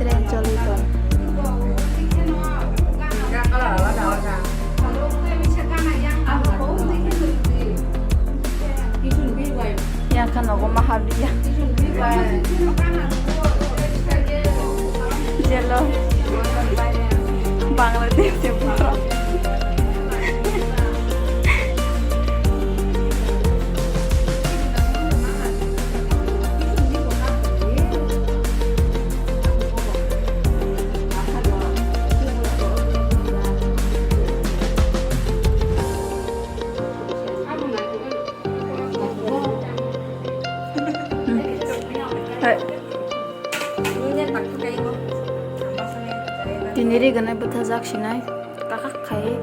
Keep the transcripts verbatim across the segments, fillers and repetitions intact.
Train choli tong. Yang kha nogo mahabiya. Jelo. Bangladesh se borok. Tini ri gwnai bwthajak sinai, kakak khai.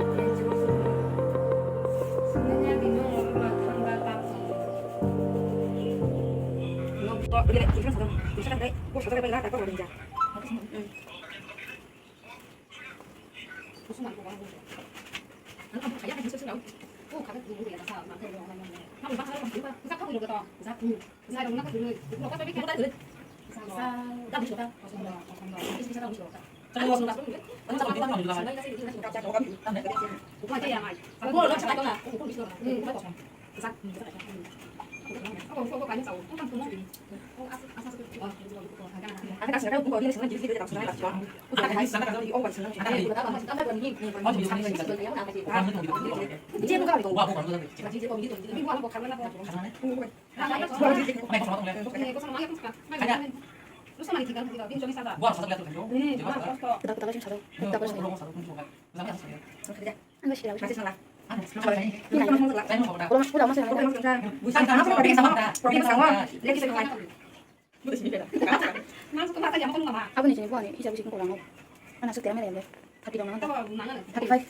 Aboni sini buani hijab sini kurang. Ana suk tiang mele. Thirty dong nang. Thirty five.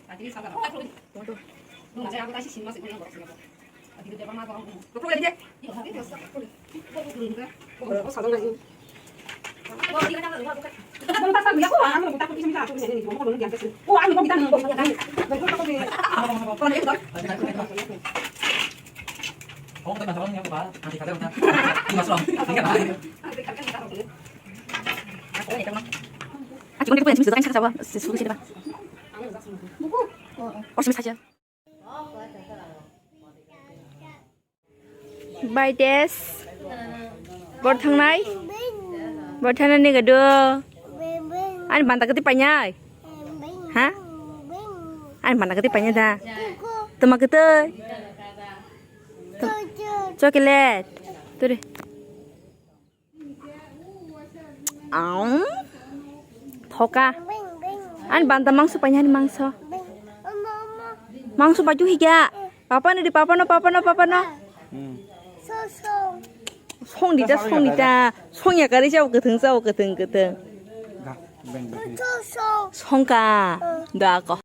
Bai des. Bor thangnai? Bor thangnai ni gado. Ani banta kati painai? Ha? Ani banta kati painai da? Toma kati? Chocolate. Turi. Ang thoka. Ani banta mangso painani mangso. Mangso paitu hikya. Papa ni di papa no papa no papa no. Song di ta song di ta. Song ya kari chao kathang chao kathang kathang. Songka. Da ko.